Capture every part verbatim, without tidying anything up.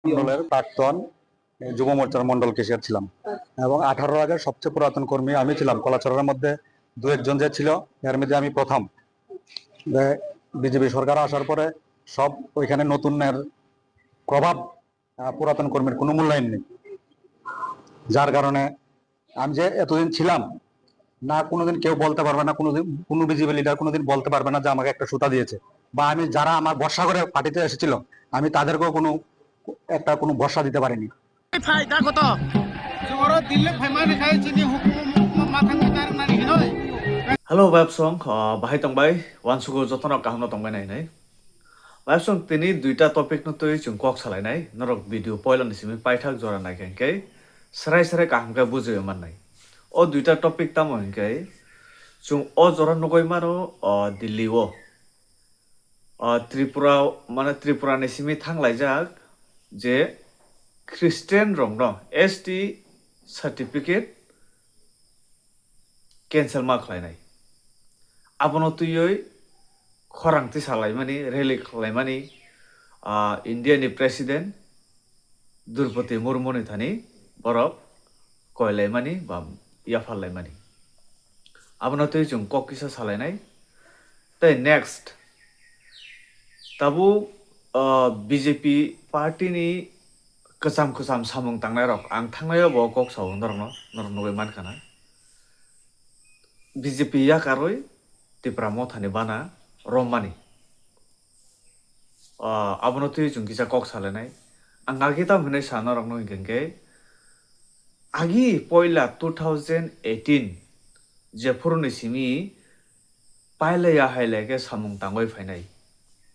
মণ্ডলের প্রাক্তন যুব মোর্চার মণ্ডল ক্যাশিয়ার ছিলাম এবং আঠারো আগের সবচেয়ে পুরাতন কর্মী আমি ছিলাম। কলাছড়ার মধ্যে দু একজন যে ছিল, এর মধ্যে আমি প্রথম। বিজেপি সরকার আসার পরে সব ওইখানে নতুনের প্রভাব, আহ, পুরাতন কর্মীর কোনো মূল্যায়ন নেই। যার কারণে আমি যে এতদিন ছিলাম, না কোনোদিন কেউ বলতে পারবে না, কোনোদিন কোনো বিজেপি লিডার কোনোদিন বলতে পারবে না যে আমাকে একটা সুতা দিয়েছে, বা আমি যারা আমার ভরসা করে পার্টিতে এসেছিল, আমি তাদেরকেও কোনো একটা কোনো ভরসা দিতে পারিনি। Hello, Vibe Song, ah, bahai tongbai, wansugo jotono kaham no tongbai nai hinwi. Vibe Song, tini duita topic no twi chwng kok salai nai, norok video poila ni simi paithak jora nai khe, khe srai srai kaham khe bujui mannai. O duita topic tamo hinkhe, chwng o jora nugui mano, o Delhi o, o Tripura, mane Tripura ni simi thanglaijak je Christian rok no S T certificate cancel ma khlainai. Abono twiwi khorang tisa laimani, rally khlaimani, ah, India ni President Droupadi Murmu ni thani borok koi laimani ba yaphar laimani. Abono twiwi chwng kok kisa salainai. Tei next, tabuk, ah, B J P party ni kwcham kwcham samung tangnai rok ang thangnai o bo kok sao norokno, norok nugui mankha na. B J P yakarwi Tipra Motha ni bana rommani. Ah, abono twiwi chwng kisa kok salainai. Ang agi tam hinwi sa norokno hinkhe hinkhe, agi poila two thousand eighteen jephuru ni simi pailaya hailaya khe samung tangwi phainai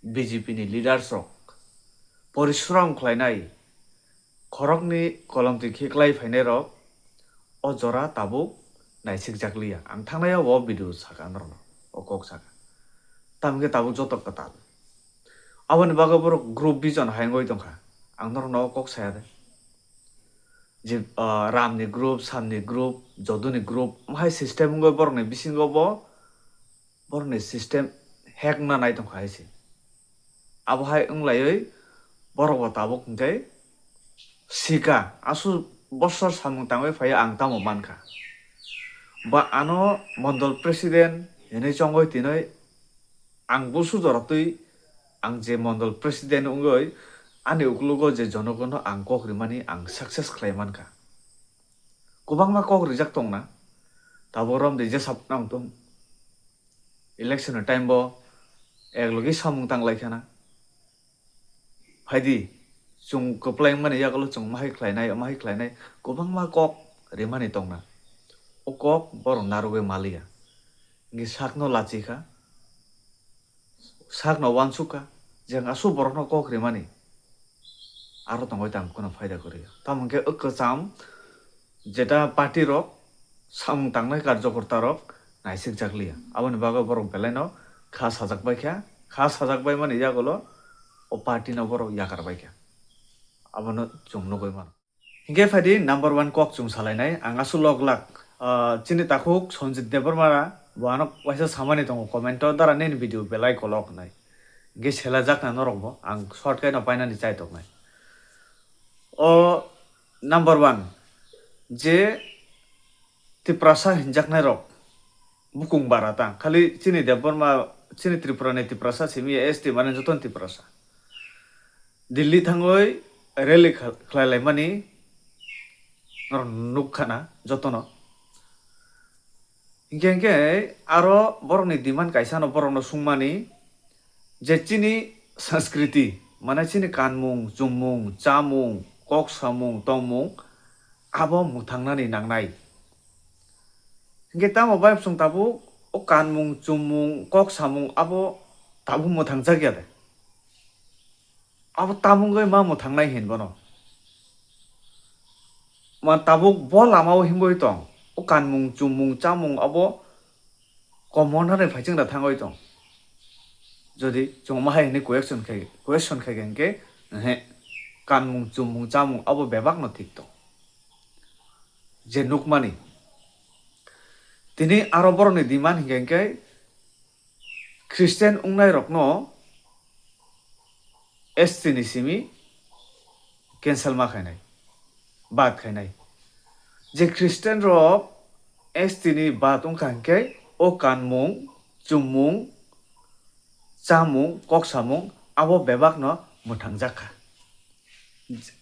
B J P ni leaders rok, porishram khlainai, khoroknwi kolomtwi khiklai phainairok o jora tabuk naisikjakliya. Ang thangnai o video saka norokno, o kok saka. Tamokhe tabuk joto kwtal. Aboni bagwi borok group vision hai wngwi tongkha. Ang norokno o kok saya de. Je, ah, Ram ni group, Sam ni group, Jodu ni group, hai system wngwi borokni bisingo bo borokni system hack wngna nai tongkha hai se. Abo hai wng laiwi borok bo tabuk hinkhe sika, aswk bosor samung tangwi phaiya ang tamo mankha. Ba ano mondol president hinwi chongwi tinwi ang busu jora twi ang je mondol president wngwi ani uklogo je jonogono ang kok rimani ang success khlai mankha. Kwbangma kok rijak tongna, tabuk romdi jesa phano ang tong. Election ni time bo ek logi samung tang lai khana. Phaidi, chwng kwplai wngmani yagulo chwng mahai khlainai, mahai khlainai, kwbangma kok rimani tongna. O kok borok narwgwi maliya. Hinkhe sakno lachi kha, sakno uansuk kha, je ang aswk borokno kok rimani. Aro tongwi tang kheno phaida kwrwi. Tamo hinkhe o kwcham jeta party rok samung tangnai karjokorta rok naisikjakliya. Aboni bagwi borok belaino kha sajak bai kha, kha sajak bai mani yagulo o party no borok yakar bai kha. Abono chwng nugwi mano. Hinkhe phaidi number one kok chwng salainai, ang aswk lok lak. Ah, chini takhuk Sanjit Debbarma bo ano waisa samani tongo comment o, dara nini video belai kolok hnai. Hinkhe selajakna norok bo, ang short khe no painani chai toknai. O number one, je Tiprasa hinjaknai rok bukung bara ta, khali chini Debbarma, chini Tripura ni Tiprasa simi ya, S T mane joto ni Tiprasa. Delhi thangwi rally kha-, khlai laimani norok nuk khana jotono. Hinkhe hinkhe aro borokni demand kaisa no borokno sungmani je chini sanskriti, mane chini kanmung, chumung, chamung, kok samung, tongmung abo mwthangnani nangnai. Hinkhe tamo bai chwng tabuk o kanmung, chumung, kok samung abo tabuk mwthangjakya de? Abo tamungwi ma mwthangnai hin bono. Ma tabuk bo lamao himwi tong. O kanmung, chumung, chamung abo common hai phaichwng da thangwi tong. Jodi chwng ma hai hinwi question khai, question khai khe hinkhe, ehe, kanmung, chumung, chamung abo bebak no thik tong. Je nukmani. Tini aro borokni demand hinkhe hinkhe Christian wngnai rokno S T ni simi cancel ma khainai, bad khainai. Je Christian rok S T ni bad wngkha hinkhe o kanmung, chumung, chamung, kok samung abo bebak no mwthangjak kha.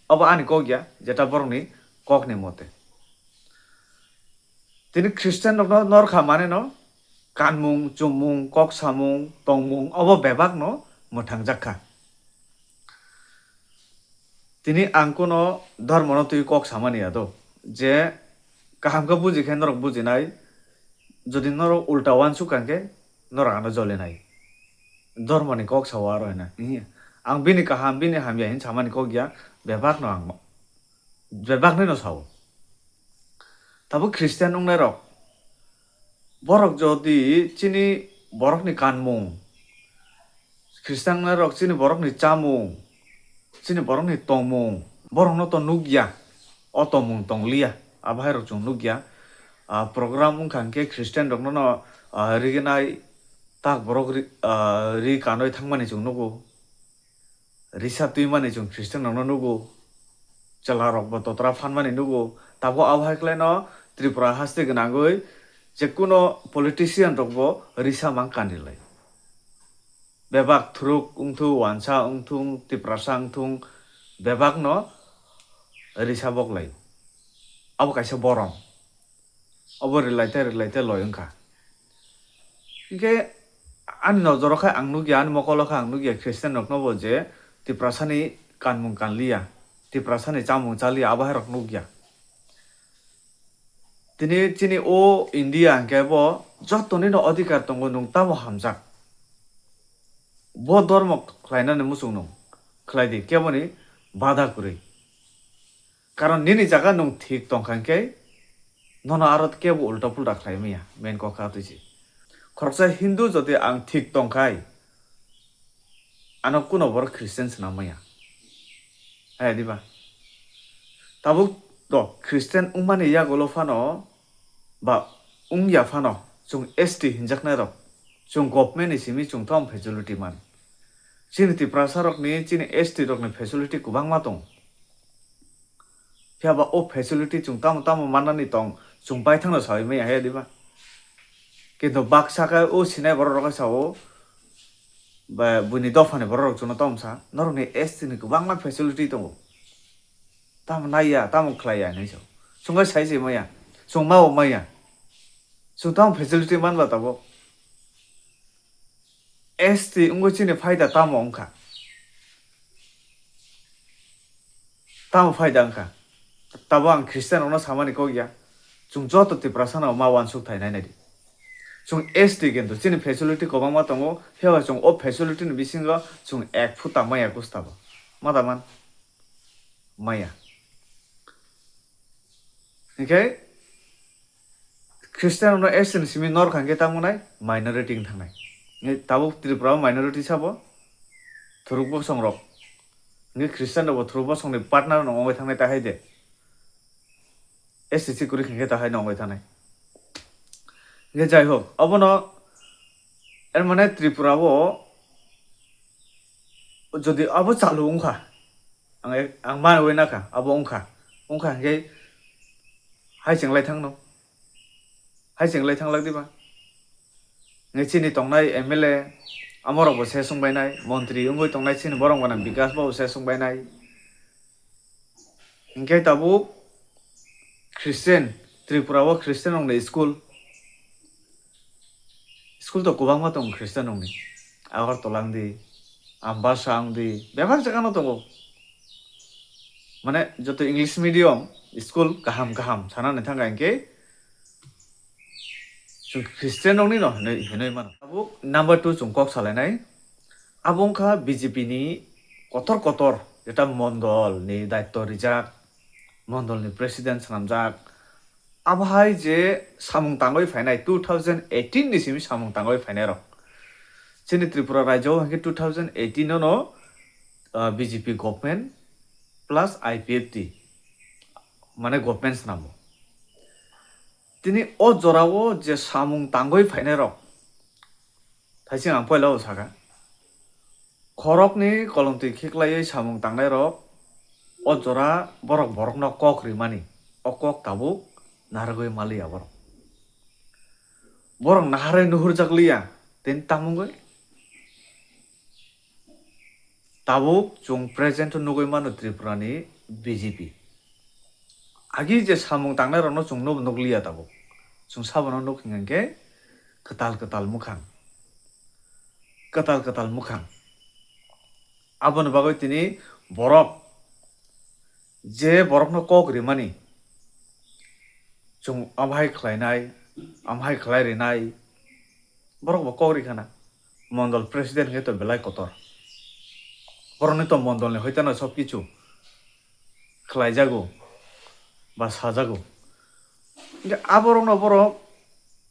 Abo ani kok ya, jeta borok ni kok ni mote. Tini Christian rok no nor kha mane no kanmung, chumung, kok samung, tongmung abo bebak no mwthangjak kha. Tini ang kuno dhormo no twi kok samani ya do, je kaham khe buji khe norok bujinai, jodi norok ulta uansuk kha khe norok ano jolinai. Dhormo ni kok sao aro hino. Ang bini kaham, bini hamya hin samani kok ya, bebak no ang, bebak no sao. Tabuk Christian wngnai rok, borok jodi chini borok ni kanmung, Christian wngnai rok chini borok ni chamung, chini borok ni tongmung, borok no to nukya, o tongmung tongliya, abo hai rok chwng nukya. Ah, program wngkha hinkhe Christian rok no, no, ah, riginai tak borok ri-, ah, ri kanwi thangmani chwng nugo. Risa twimani chwng Christian rokno nugo, chwla rokbo totra phanmani nugo. Tabuk abo hai khlaino Tripura haste gwnangwi jekuno politician rokbo risa mang kanrilai. Bebak thuruk wngthung, wansa wngthung, Tiprasa wngthung, bebakno risa boklai. Abo kaisa borom. Obo rwlaite rwlaite loi wngkha. Hinkhe ani nojoro khe ang nukya, ani mokolo khe ang nukya Christian rokno bo je Tiprasani kanmung kanliya, Tiprasani chamung chaliya, abo hai rok nukya. Tini chini o India hinkhe bo jotonino adhikar tongo, nwng tamo hamjak. Bo dhormo khlainani muchung nwng khlai di, keboni bada kwrwi. Karon nini jaga nwng thik tongkha hinkhe nono aro kebo ulta pulta khlai maya, main kok kha twi se. Khoroksa Hindu jodi ang thik tongkhai, ano kuno borok Christian swnam maya. Hai diba? Tabuk do Christian wngmani yagulo phano ba wngya phano chwng S T hinjaknai rok, chwng government ni simi chwng tamo facility man. Chini Tiprasa rokni, chini S T rokni facility kwbangma tongo. Phiya ba o facility chwng tamo tamo mannani tong, chwng baithangno saui maya hai diba? Kintu baksa khe o sinai borok rok khe sao, ba buini dophani borok rok chwngno tamo sa, norokni S T ni kwbangma facility tongo. Tamo naiya, tamo khlaiya hinwi sao. Chwng khe sai se maya, chwng mao maya. Chwng tamo facility manba tabuk. S T wngwi chini phaida tamo wngkha? Tamo phaida wngkha? Tabo ang Christian rokno samani kok ya. Chwng joto Tiprasano ma uansuk thai nai nai di. Chwng S T kintu chini facility kwbangma tongo, phiya ba chwng o facility ni bisingo chwng ek phuta maya kusta bo. Ma da man? Maya. Hinkhe Christian rokno S T ni simi nor kha hinkhe tamo nai minority wng thangnai. Hinkhe tabuk Tripura o minority sabo thuruk bosong rok. Hinkhe Christian rokbo thuruk bosongni partner no wngwi thangnai ta hai de. S T C kwrwi kha hinkhe ta hai no wngwi thangnai. Hinkhe jai hok, obono er mane Tripura o jodi abo chalu wngkha, ang ek-, ang manwi nakha, abo wngkha, wngkha hinkhe hai chenglai thangno, hai chenglai thanglak diba? Nge chini tongnai M L A, amorok bo se sungbainai, montri wngwi tongnai chini borok gwnang Bikas bo se sungbainai. Hinkhe tabuk Christian, Tripura o Christian rokni school, school to kwbangma tongo Christian rokni. Agartala wngdi, Ambasa wngdi, bebak jaga no tongo. Mane joto English medium school kaham kaham sana naithang kha hinkhe chwng Christian rokni no hinwi, hinwi mano. Abo number two chwng kok salainai. Abo wngkha B J P ni kotor kotor jeta mondol ni daitto rijak, mondol ni president swnamjak. Abo hai je samung tangwi phainai two thousand eighteen ni simi samung tangwi phainai rok. Chini Tripura rajyo o hinkhe two thousand eighteen no, ah, B J P government plus I P F T mane government swnamo. Tini o jorao je samung tangwi phainai rok, thaising ang poila o sakha, khorokni kolomtwi khiklaiwi samung tangnai rok O jora borok borokno kok rimani, o kok tabuk narwgwi maliya borok. Borok naharwi nuhurjak liya, tei tamungwi tabuk chwng present o nugwi mano Tripura ni B J P. Agi je samung tangnai rokno chwng nuk-, nukliya tabuk. Chwng sabono nuk hingkha khe kwtal kwtal mwkhang. Kwtal kwtal mwkhang. Aboni bagwi tini borok je borokno kok rimani, chwng amhai khlainai, amhai khlai rinai, borok bo kok rikhana. Mondol president hwnkhe to belai kotor. Borokni to mondolni hoitano sob kichu khlaijago ba sajago. Hwnkhe aborokno borok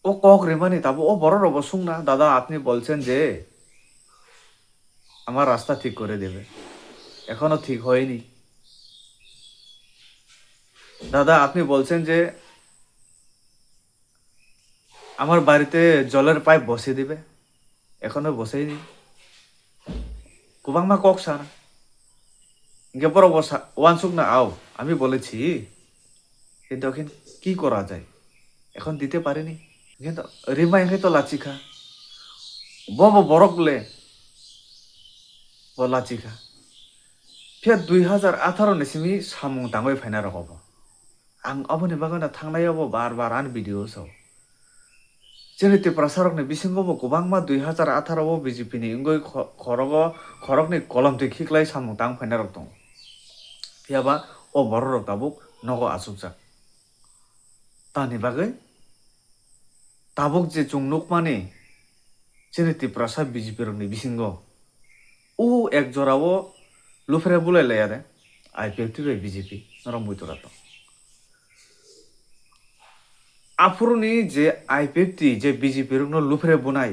o kok rimani tabuk o borok rokbo sungna, "Dada, apni bolchen je আমার রাস্তা ঠিক করে দেবে, এখনো ঠিক হয়নি। দাদা, আপনি বলছেন যে আমার বাড়িতে জলের পাইপ বসিয়ে দিবে, এখনো বসেইনি।" Kwbangma kok sana. Hwnkhe borok bo sa-, uansukna, "Ao, আমি বলেছি, কিন্তু এখন কি করা যায়? এখন দিতে পারিনি।" Hwnkhe to rimai hwnkhe to lachikha. Bo bo borok le bo lachikha. Phiya dui hazar atharo ni simi samung tangwi phaina rok obo. Ang aboni bagwino thangnai obo bar bar ani video o sao. Chini Tiprasa rokni bisingo bo kwbangma dui hazar atharo o B J P ni wngwi kho-, khorogo, khoroknwi kolomtwi khiklai samung tang phaina rok tongo. Phiya ba o borok rok tabuk nogo achukjak. Tamni bagwi tabuk je chwng nukmani chini Tiprasa B J P rokni bisingo o ek jora o luphere bulai laiya de I P F T bai B J P norok muitu rato. Aphuruni je I P F T je B J P rokno luphere bunai,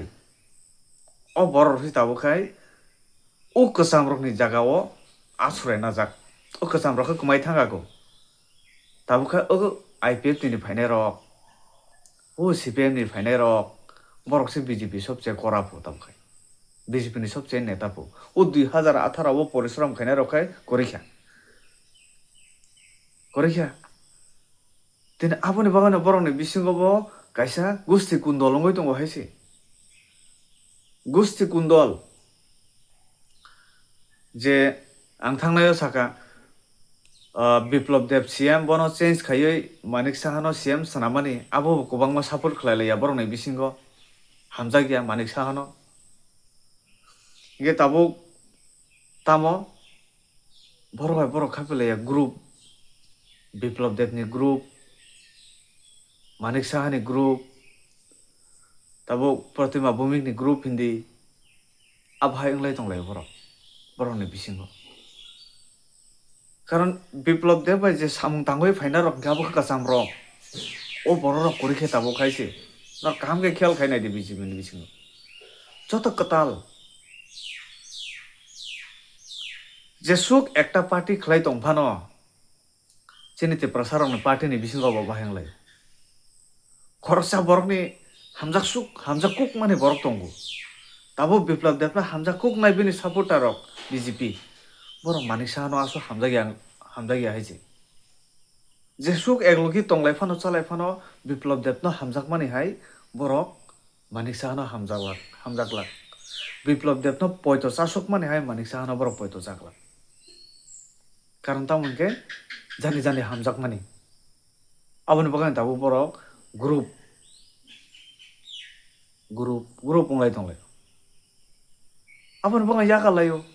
o borok rok se tabuk khai o kwcham rokni jaga o aswrai najak, o kwcham rok khe kwmai thangkha kho. Tabuk khai o I P F T ni phainai rok, o C P M ni phainai rok, borok se B J P sobse kora pho tabuk khai, B J P ni sobse neta pho. O dui hazar atharo o porishram khainai rok khai kwrwi kha, kwrwi kha. Tini aboni bagwino borokni bisingo bo kaisa gusti kundol wngwi tongo hai se. Gusti kundol je ang thangnai o saka, ah, Biplab Deb C M bono change khaiwi Manik Saha no C M swnamani, abo bo kwbangma support khlai laiya borokni bisingo, hamjakya Manik Saha no. Hingke tabuk tamo borok bai borok khaphilaiya group, Biplab Deb ni group, Manik Saha ni group, tabuk Protima Bhowmik ni group hindi, abo hai wnglai tonglai borok, borok ni bisingo. Karon Biplab Deb bai je samung tangwi phaina rok hingke abo khe kwcham rok, o borok rok kwrwi khe tabuk khai se, nor kaham khe khiyal khai nai di B J P ni bisingo. Joto kwtal. Jesuk ekta party khlai tong phano, chini Tiprasa rokni party ni bisingo bo bahai wng lai. Khoroksa borokni hamjak suk, hamjak kuk mani borok tongo. Tabo Biplab Debno hamjak kuk nai bini supporter rok B J P. Borok Manik Saha no aswk hamjak ya, hamjak ya hai se. Jesuk eklogi tong lai phano, cha lai phano Biplab Debno hamjak mani hai borok Manik Saha no hamjak lak, hamjak lak. Biplab Debno poito chasuk mani hai Manik Saha no borok poito chak lak. Karon tamo hingke jani jani hamjak mani. Aboni bagwi tabuk borok group, group, group wng lai tong lai. Aboni bagwi yakal lai o.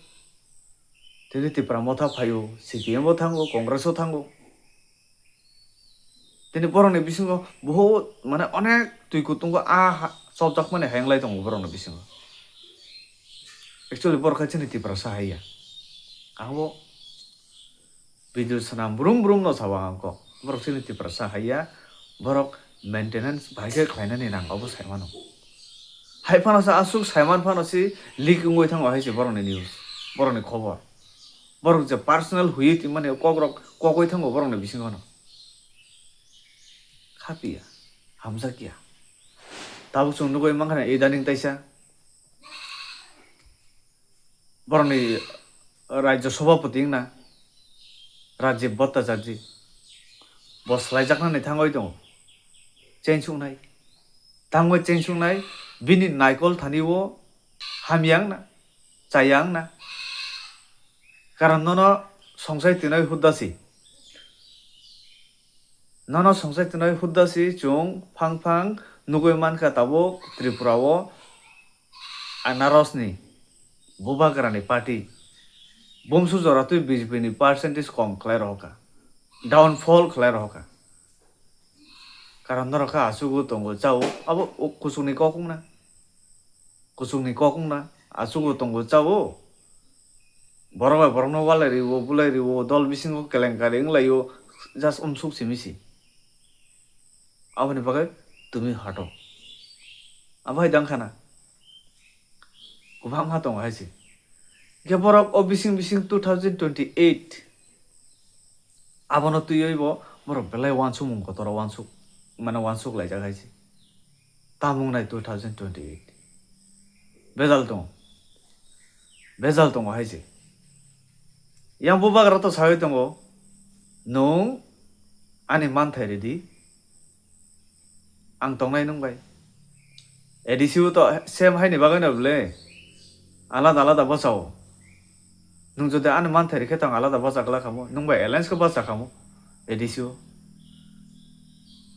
Tini Tipra Motha phai o, C P M o thango, Congress o thango. Tini borokni bisingo buhut, mane, onek twi kutung o a ha-, chopjak mani hai wng lai tongo borokni bisingo. Actually, borok khe chini Tiprasa hai ya. Ang bo video swnam brum brum no sabo ang kok. Borok chini Tiprasa hai ya. Borok maintenance bai khe khlainani nang, obo sai mano. Hai phano se aswk sai man phano se leak wngwi thango hai se borokni news, borokni khobor. Borok je personal huiwi tongmani kok rok kokwi thango borokni bisingo no. Khapiya, hamjakya. Tabuk chwng nugwi mankha na idaning taisa borokni Rajya Sabhapati wngna Rajiv Bhattacharjee. Bo swlaijaknani thangwi tongo. Chensuknai. Tangwi chensuknai, bini naikol thani o hamya wngna, chaya wngna. Karon nono songchai twnwi hudda si. Nono songchai twnwi hudda si chwng phang phang nugwi mankha tabuk Tripura o anarosni bubagrani party bumsu jora twi B J P ni percentage kom khlai rohorkha, downfall khlai rohorkha. Karon norok khe achugo tongo chao, abo o kuchukni kok wngna. Kuchukni kok wngna, achugo tongo chao. Borok bai borokno walai rio, bulai rio, dol bisingo kelenkari wnglaio, just umsuk simi si. Aboni bagwi tumi hato. Abo hai dang khana. Kwbangma tongo hai se. Hwnkhe borok o bising bising two thousand twenty-eight abono twiwi bo borok belai uansukmung kotor o uansuk, mane uansuk laijak hai se. Tamung nai two thousand twenty-eight. Bejal tongo. Bejal tongo hai se. Yang bubagra to sawi tongo, "Nwng ani manthai ridi, ang tongnai nwng bai." A D C o to same haini bagwi no bwle. Alada alada bwsao. Nwng jodi ani manthai rikhe tong alada bwsa glak khamu, nwng bai alliance khe bwsa khamu A D C o.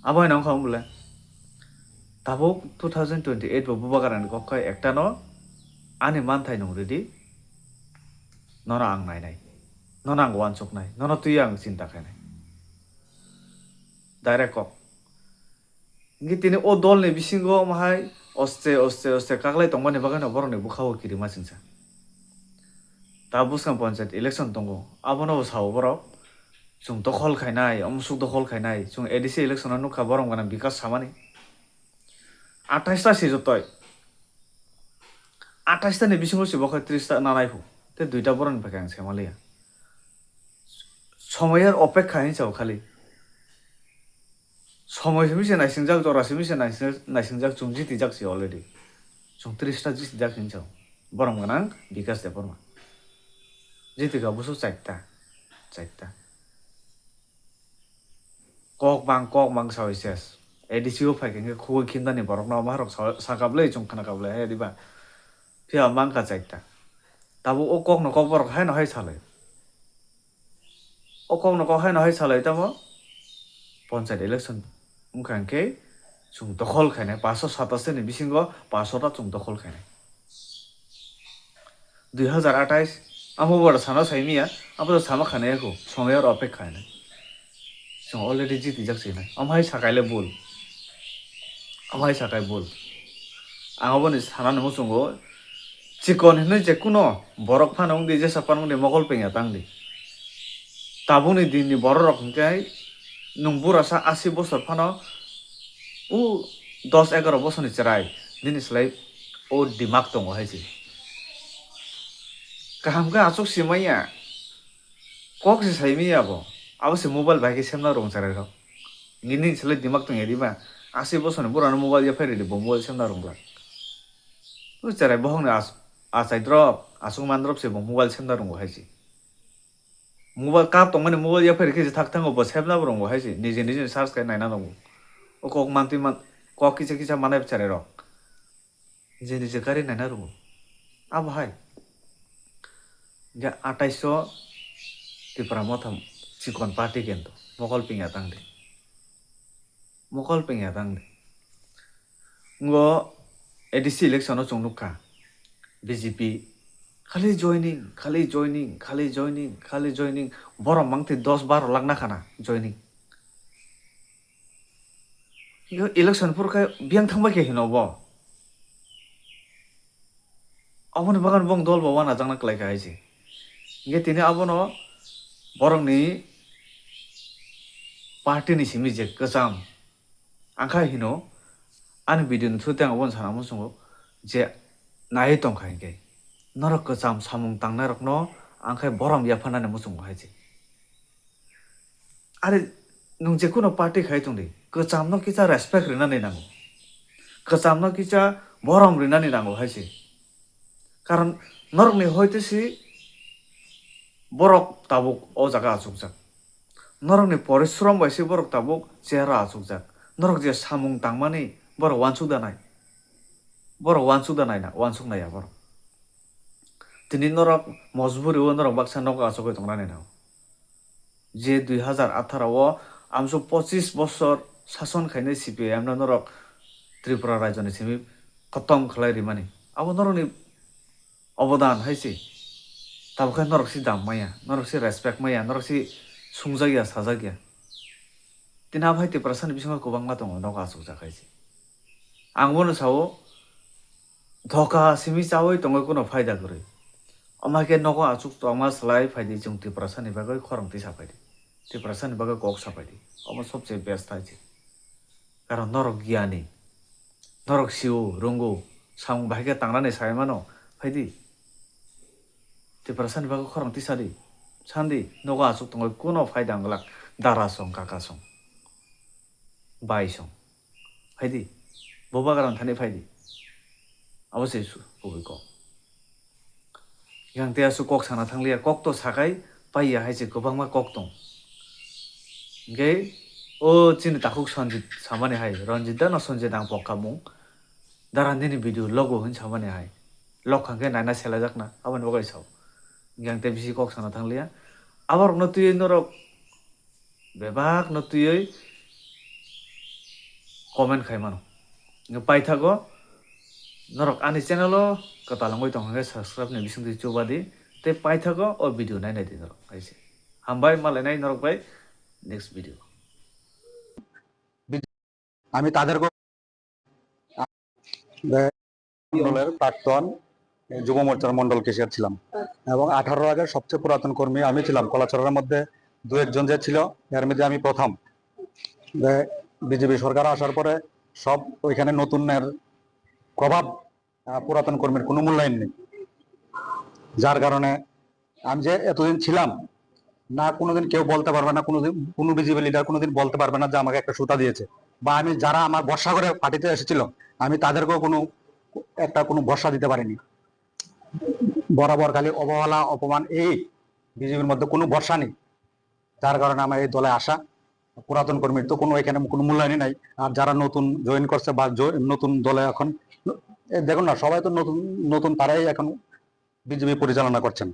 Abo hai nang khamu bwle. Tabuk two thousand twenty-eight bo bubagrani kok khai ekta no ani manthai nwng ridi. Nono ang nainai. Nono ang uansuknai. Nono twi ang chinta khainai. Direct kok. Hingke tini o dolni bisingo omo hai oste, oste, oste kaklai tongmani bagwino borokni bwkha-o kirima singsa. Ta bwskang panchayat election tongo, abono bo sao borok, chwng dokhol khainai, omo swk dokhol khainai, chwng A D C election-o nukha borom gwnang bikas samani. Atais ta se jotoi. Atais ta ni bisingo se bo khe tris ta nanai phu, tei duita borokni phaikhe ang se manliya. Somoyar opekha hinwi sao khali. Somoi simi se naisingjak, jora simi se naising-, naisingjak, chwng jitijak se already. Chwng tris ta jitijak hinwi sao. Borom gwnang Bikas Debbarma. Jitika busu chaita, chaita. Kok bang, kok bang sawi ses. A D C o phai khe khugui khimdani borokno omo harok sa-, sakap le chwng khna kap le hai diba. Phiya mangkha chaita. Tabuk o kokno kok borok haino hai salai. O kokno kok haino hai salai tamo. Panchayat election wngkha hwnkhe chwng dokhol khainai, paanch sho satas ni bisingo paanch sho ta chwng dokhol khainai. Dui hazar atais, amo bora sana saimiya, abo to sama khana yako, somoyar opekha hinwi. Chwng already jitijak sinai. Amo hai sakai le bul. Amo hai sakai bul. Ang aboni sanani muchungo, chikon hinwi je kuno borok phano wngdi, jesa phano wngdi, mokol pengya tangdi. Tabukni dinni bororok hwnkhe nwng burasa asi bosor phano o dos egaro bosorni chwrai, nini slai o dimak tongo hai se. Kaham khe aswk se manya, kok se sai manya abo. Abo se mobile bai khe semna rwng chwrairok. Nini slai dimak tongya diba? Asi bosorni burano mobile yaphai ridi, bo mobile semna rwngla. O chwrai bohokni as-, achaidrop, aswk mandrop se bo mobile semna rwngo hai se. Mobile cup tongmani mobile yaphai rikhe se thak thango, bo sebna bo rwngo hai se, nije nije search khai naina rwngo. O kok mantwi man, kok kisa kisa manai bwchari rok. Nije nije kari naina rwngo. Abo hai. Je atais o Tipra Motha chikon party kento. Mokol pingya tangdi. Mokol pengya tang de. Ngo A D C election o chwng nukha, B J P khali joining, khali joining, khali joining, khali joining. Borok mangtwi dos baro lakh nakhana joining. Yo election phuru khe biyang thangbai khe hino bo. Aboni bagwi bong dol bo wanajakna kwlai kha hai se. Hingke tini abono borokni party ni simi je kwcham. Ang kha hino, ani video ni through tei ang abono sana muchungo je naiwi tongkha hingke norok kwcham samung tangnai rokno ang khe borom yapharnani muchungo hai se. Are nwng jekhuno party khai tongdi, kwchamno kisa respect rinani nango, kwchamno kisa borom rinani nango hai se. Karon norokni hoite si borok tabuk o jaga achukjak. Norokni porishrom bai se borok tabuk chehara achukjak. Norok je samung tangmani borok uansuk da nai. Borok uansuk da nai na, uansuk nai ya borok. Tini norok mojburi o norok baksa nogo achugwi tongnani nao. Je dui hazar atharo o amso pochis bosor sason khainai C P I M no norok Tripura rajyoni simi kotom khlai rimani. Abo norokni obodan hai se. Tabuk khe norok se dam maya, norok se respect maya, norok se sungjakya, sajakya. Tini abo hai Tiprasani bisingo kwbangma tongo nogo achukjak hai se. Ang bono sao, dhoka simi chaui tongwi kuno phaida kwrwi. Omo hai khe nogo achuk tongma slai phaidi chwng Tiprasani bagwi khorang tisa phaidi. Tiprasani bagwi kok sa phaidi. Omo sobse best hai se. Karon norok giyani. Norok sio, rungo. Samung bahai khe tangnani sai mano. Phaidi. Tiprasani bagwi khorang tisa di. Sandi, nogo achuk tongwi kuno phaida wng glak. Dara song, kaka song. Bai song. Phaidi. Bo bagra thani phaidi. Abo se su-, kubui kok. Yang tei aswk kok sana thangliya, kok to sakai paiya hai se kwbangma kok tong. Hingke o chini takhuk Sanjit samani hai, Ranjit da na Sanjit ang pokha mung. Dara nini video logo hin samani hai. Lok hangke naina selajakna, aboni bagwi sao. Yang tei bisi kok sana thangliya. Aborokno twiwi norok bebak no twiwi comment khai mano. Hingke paithago norok ani channel o kwtal wngwi tong hwnkhe subscribe ni bisingtwi chuba di tei paithago o video nai nai di norok hai se. Hambai malainai norok bai next video. আমি তাদেরকে মণ্ডলের প্রাক্তন যুব মোর্চার মণ্ডল ক্যাশিয়ার ছিলাম এবং আঠারোর আগে সবচেয়ে পুরাতন কর্মী আমি ছিলাম। কলাছড়ার মধ্যে দু একজন যে ছিল, এর মধ্যে আমি প্রথম। বিজেপি সরকার আসার পরে সব ওইখানে নতুনের প্রভাব, আহ, পুরাতন কর্মীর কোনো মূল্যায়ন নেই, যার কারণে আমি যে এতদিন ছিলাম, না কোনোদিন কেউ বলতে পারবে না, কোনোদিন কোনো বিজেপি লিডার কোনোদিন বলতে পারবে না যে আমাকে একটা সুতা দিয়েছে, বা আমি যারা আমার ভরসা করে পার্টিতে এসেছিল, আমি তাদেরকেও কোনো একটা কোনো ভরসা দিতে পারিনি। বরাবর খালি অবহেলা, অপমান, এই বিজেপির মধ্যে কোনো ভরসা নেই, যার কারণে আমার এই দলে আসা। পুরাতন কর্মীর তো কোনো এখানে কোনো মূল্যায়নই নাই। আর যারা নতুন জয়েন করছে বা জ-, নতুন দলে এখন, এ, দেখুন না, সবাই তো নতুন নতুন, তারাই এখন বিজেপি পরিচালনা করছেন।